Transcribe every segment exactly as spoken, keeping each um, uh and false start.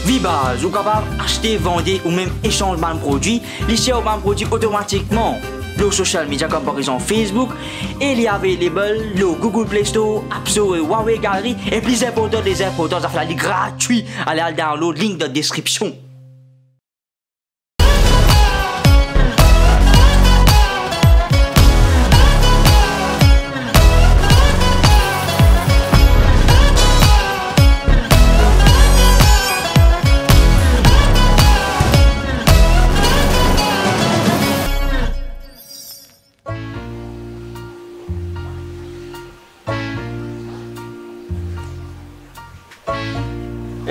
Vibaz, ou kapav aste, vande ou mem esanz bann prodwi, li share ou bann prodwi otomatikman lor social media, kouma par exanp Facebook, e li available lor Google Play Store, App Store e Huawei Gallery, e pli inportan de zinportan, zafer la li gratwi. Ale al download, link dan description.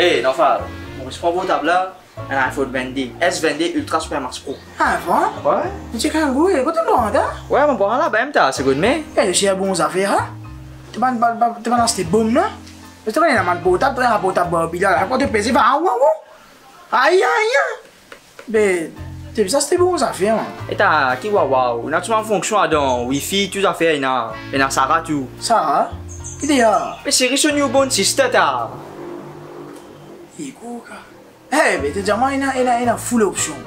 Ey, Nofal, mo resi pran portab la, enn iPhone vennde, S vennde Ultra Super Max Pro. Ah bon? Wi. Ti gagn gou, e kot to pran la? Wi, mo pran la, ben, ta, segonn men. E, se bon zafer, ha? To bann, bann, bann, to bann aste bom, non? Parski to bann ena bann portab, to ena portab, bann pila la, kot to peze, va, aou, aou, aou. Ay, ay, ay. Be, to bizin aste bon zafer, man. E ta, ki wawaw, ena tou bann fonksion ladan, wifi, tou zafer ena, ena Sara tou. Sara? Ki de la? Me seri so newborn sister ta. Eko ka. E, be, to dir mwa ena, ena, ena full opsion.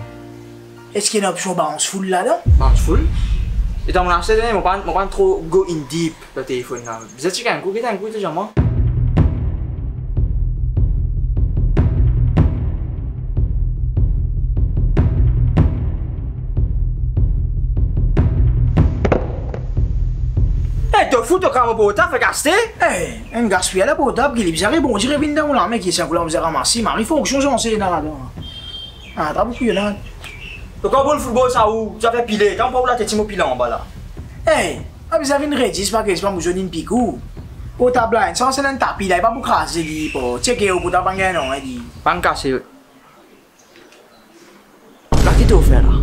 Eski ena opsion bounceful ladan? Bounceful? E ta, mo aste, mo pa, mo pa tro go in deep. Dan telefonn la. Bizin chek enn kou, get enn kou, to dir mwa. E, to fou, to kraz mo portab, fer kaste? E, enn gaspiyer laportab, ki li bizin rebondi, revinn dan mo lame, ki sa pou la bizin ramase, mari fonksion sanse ena ladan. Ah, ta boukou, Yolande. To kan boul foutbol sa ou, to zafer pile, kan pa ou latet ti mo pile anba la. Ey, pa bizin vinn redi, se pa ke, se pa mo zot inn pik ou. Portab la, enn sans enn tapi la, e pa pou kraze li, pou cheke ou, pou ta pa gagn, non, li. Pa'nn kase. La, ki to fer la?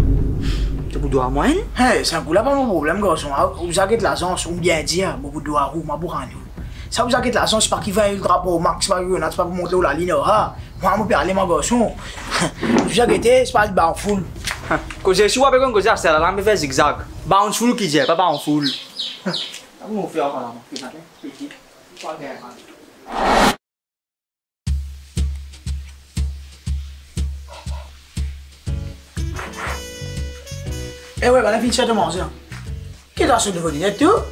To pou dwar mwa, hein? Ey, sa kou la pa mo problem, garson. Ah, ou bizin get lazans, ou bien dir, mo pou dwar ou, mo pou rann ou. Sa bizin get lazans, se pa ki vinn Ultra Pro Max, se pa ki, se pa pou mont lor lalinn, ah. Mwa, mo pe ale, mwa, garson. Bizin gete, se pa li bounceful. Koze si ou ape konn koze aster la, la, mo pe fer zigzag. Bounceful ki dir, pa bounceful. Sa mo fer ankor la, mwa. Peti, peti. Pa gagn mal. E we, bann la finn tir to manze, an. Ki to aste nouvo linet, tou?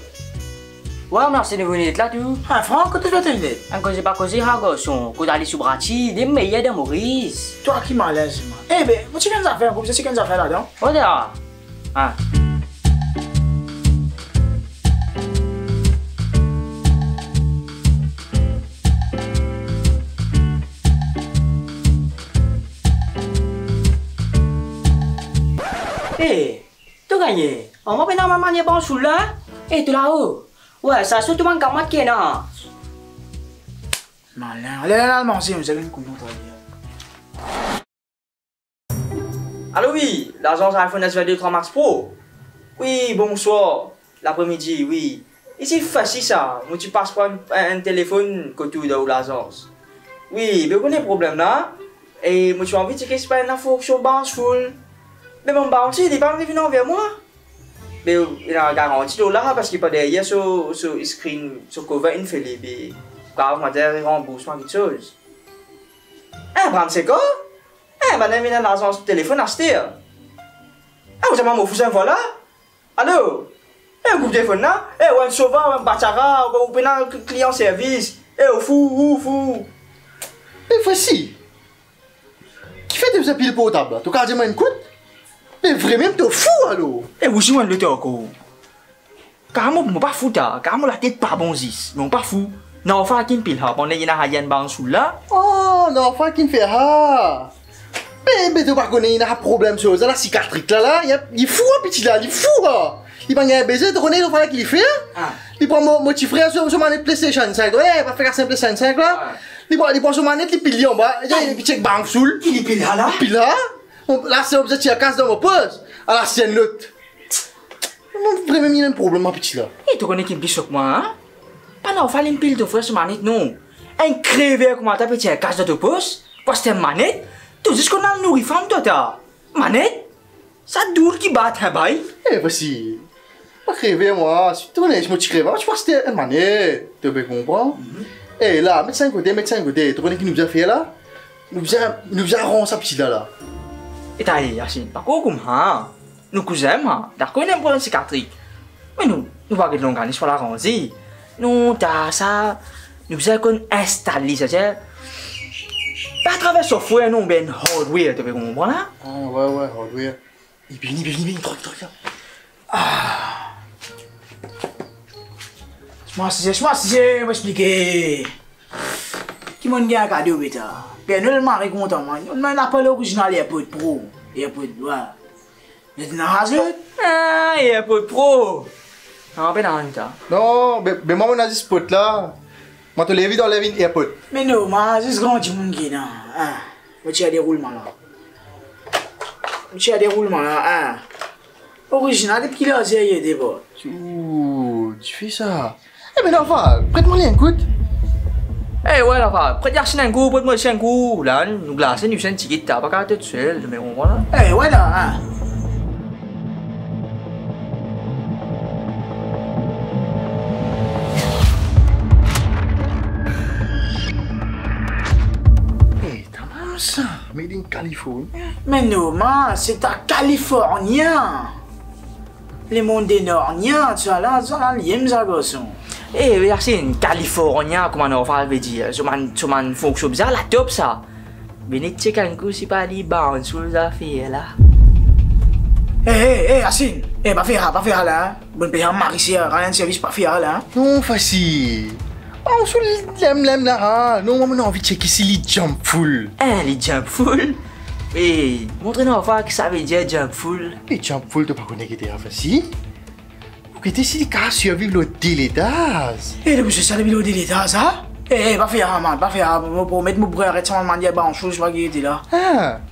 Wi, mo aste nouvo linet la, tou. Ah, Frank, kot to trouv to linet? Enn koze pa koze, ha, garson. Kot ale sou Brati, de meyer dan Moris. Twa ki malin, man. E be, mo ti gagn zafer, mo ti gagn zafer ladan. Ota. Ah. E, to gagne. An, mo pena mwa manier bounceful la. E, to lao. Wi, sa sirtou bann kamarad ki ena. Malin. Ale, ale, al manze, nou zet enn kou dan travay. Alo wi, lazans iPhone S vennde Ultra Max Pro. Wi, bonswar. Lapremidi, wi. Isi fasi sa, mo ti pas pran enn, enn telefonn kot ou dan ou lazans. Wi, be ou kone problem la, e mo ti anvi cheke si pa ena fonksion bounceful. Me mo bounce, li pa vinn anver mwa. Me ena garanti lor la, parski pa deryer so, so screen, so cover inn fele, be kav mo dir ranbours mwa kiksoz. Enn bann sekou? Eh, bann ena lazans telefonn aster. Eh, ou dir mwa mo fou sa enn fwa la? Alo? Eh, ou koup telefonn la? Eh, ou enn sovar, ou enn batara, ou, ou pena klian servis. Eh, ou fou, ou fou. Me fasi, kifer to bizin pil portab la? To kav dir mwa enn kout? Me vremem to fou alor? Eh, ou si ou enn lot ankor. Kar mo, mo pa fou ta, kar mo latet pa bon zis, me mo pa fou. Nafa kinn pil la, pandan ena Hayan Bansoul la. Oh, Nafa kinn fer la. Me, me to pa kone ena problem so, sa la sikatris la, la, li, li fou, piti la, li fou, ha. Li pa gagn beze, to kone Nafa ki li fer? Ah. Li pran mo, mo ti frer so, so manet PlayStation sink, to kone, pa fer kas PlayStation sink la. Ah. Li pran, li pran so manet, li pil li anba, li, li chek Bansoul. Ki li pil la, la? Pil la. Bon, la, se obze tir kas dan mo pos. Ala, si enn lot. Mo vremem ena enn problem, ma piti la. E to kone ki pli sok mwa, an? Pa Nafa inn pil to frer so manet, non. Enn krever kouma twa pe tir kas dan to pos, pou aste manet, to zis konn al nouri fam twa ta. Manet? Sa doul ki bat, hein, bay. E, fasi, pa krever mwa, si to kone, si mo ti krever, mo ti pou aste enn manet, to pe konpran? Mhm. E la, met sa enn kote, met sa enn kote, to kone ki nou bizin fer la? Nou bizin, nou bizin aranz sa pti la la. Eta, e, Yasine, pa koz koumsa. Nou kouzin, mwa, dakor, ena enn problem sikatrik. Me nou, nou pa get longanis pou al aranze. Non, ta sa, nou bizin konn instal li, savedir, pa atraver software, non, oubien hardware, to pe konpran la? Ah, wi, wi, hardware. Li vini, vini, vini, trank, trank, trank. Ah. Sima size, sima size, mo explike. Ki mo'nn gagn kado, beta? Père Noël mari kontan, mwa. Mo'nn apel orizinal AirPod Pro. AirPod, wi. Zot ena zot? Ah, AirPod Pro. Non, pena anta. Non, be, be mwa, mo'nn zis pot la. Mwa, to leve dan leve enn AirPod. Me non, mwa, zis gran dimoun ki ena, ah. Mo tir deroulman la. Mo tir deroulman la, ah. Orizinal, depi ki lazer li ete, bro? Ou, dife sa. Ebe, Laval, pret mwa li enn kout. Eh, wi, Laval, pret Yasine enn kout, pret mwa li enn kout. La, nou glase, nou enn tigit, ta pa kapav tousel, me bon, vwala. Eh, wi, la, ah. Eh, ta mem sa, made in California. Me non, mwa, se ta California. Lemonn de Narnia, sa la, sa la, li enn sa garson. Eh, Yasine, California, kouma Laval ve dir, so bann, so bann fonksion bizar, la top sa. Vinn check enn kou si pa li bounce zafer la. Eh, eh, eh, Yasine, eh, pa fer sa, pa fer sa la, hein. Bann peye mari, si rann servis, pa fer sa la, hein. Non, fasil. Oh, so lem, lem la, ha. Non, mwa, mo'nn anvi check si li jump full. Eh, li jump full? Eh, montre nou anfan ki sa ve dir jump full. Li jump full, to pa kone ki te fasil? Pou gete si li kapav sirviv lor de letaz. Eh, li pou sirviv lor de letaz, ha? Eh, eh, pa fer sa, man, pa fer sa. Mo promet mo pou aret sa bann manier bounce, pa gete la. Ah.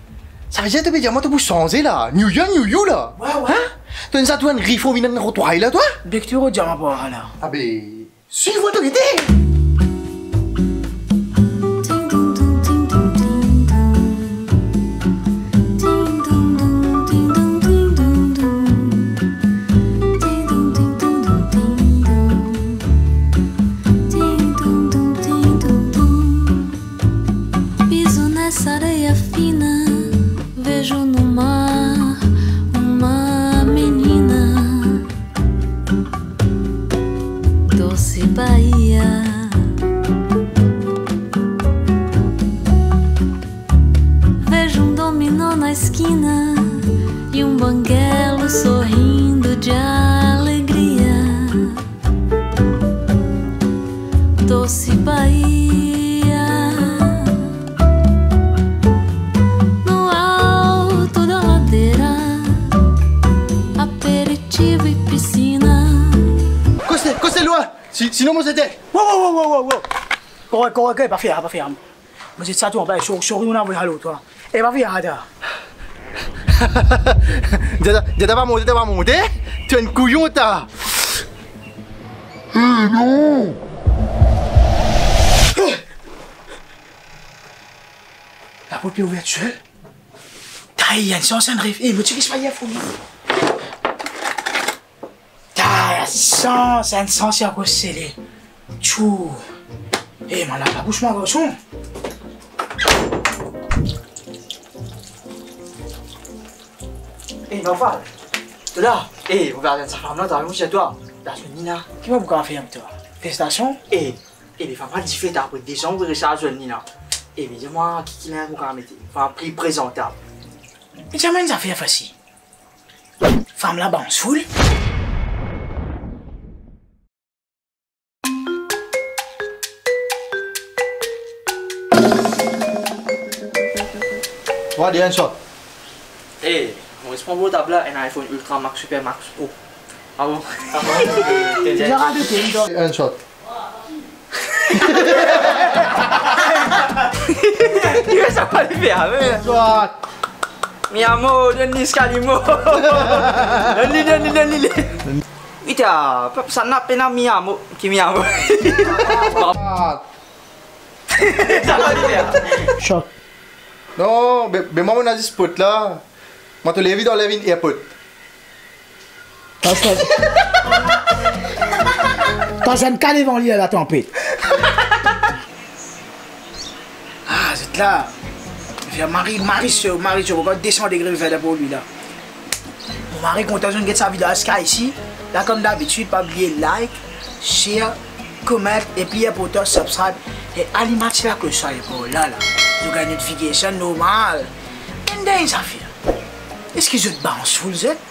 Sa ve dir to pe dir mwa to pou sanze la. New year, new you la. Wi, wi. Hein? To ena sa, to ena reform, ena netway la, twa? Bek to rod diaman par la. Abe, swiv mwa, to gete. Piso nessa areia fina, vejo no mar uma menina. Doce Bahia. Vejo um dominó na esquina e um banguelo sorrindo de alegria. Doce Bahia. No alto da ladeira, aperitivo e piscina. Koste, koste lwa! Si, sinon mo zete. Wo, wo, wo, wo, wo, wo. Korek, korek, eh, pa fer sa, pa fer sa. Mo zet sa tou anba, sor-, sorry, mo'nn avoy sa lor twa. Eh, pa fer sa, ta. Dia ta, dia ta pa monte, ta pa monte. To enn kouyon, ta. Eh, non. Laport pe ouver tousel. Ta, ena enn sans, enn ref. Eh, mo ti gis pa yer founi. Ta, sans, enn sans, li ankor sele. Tchou. Eh, mo lav labous mwa, garson. Eh, Laval. To la? Eh, mo pe atann sa fam la, ta, mo ti dir twa. La zwenn li la. Ki mo pou kapav fer avek twa? Felisitasion. Eh, eh, li fam la dife, apre de zan, mo pe resi a zwenn li la. Eh, me dir mwa, ki, ki linz mo kapav mete? Fam pli prezantab. Me ti amenn zafer fasil. Fam la bounce full. Wa, de enn shot. Eh, mo res pran portab la, enn iPhone Ultra Max, Super Max Pro. Ah bon? Ah bon? Enn shot. Ki sa pa li fer ave? Soit. Mi amor, donn li sa li mo. Donn li, donn li, donn li. Ita, pep sa na pena mi amor, ki mi amor. Soit. Sa pa li fer. Shot. Non, be, be mwa, mo'nn zis pot la. Mwa, to leve dan leve enn AirPod. Pas, pas. Pas enn ka devan li, latanpet. Ah, zot la. Mari, mari so, mari so, regarde, desan degre fer pou li la. Mo mari kontan zot get sa video ziska isi. La, kouma dabitid, pa bliye like, share, comment, e pli inportan, subscribe. E alim ti laklos sa, e pou la, la, zot gagn notification normal. Enn dernie zafer. Eski zot bouzoug, zot?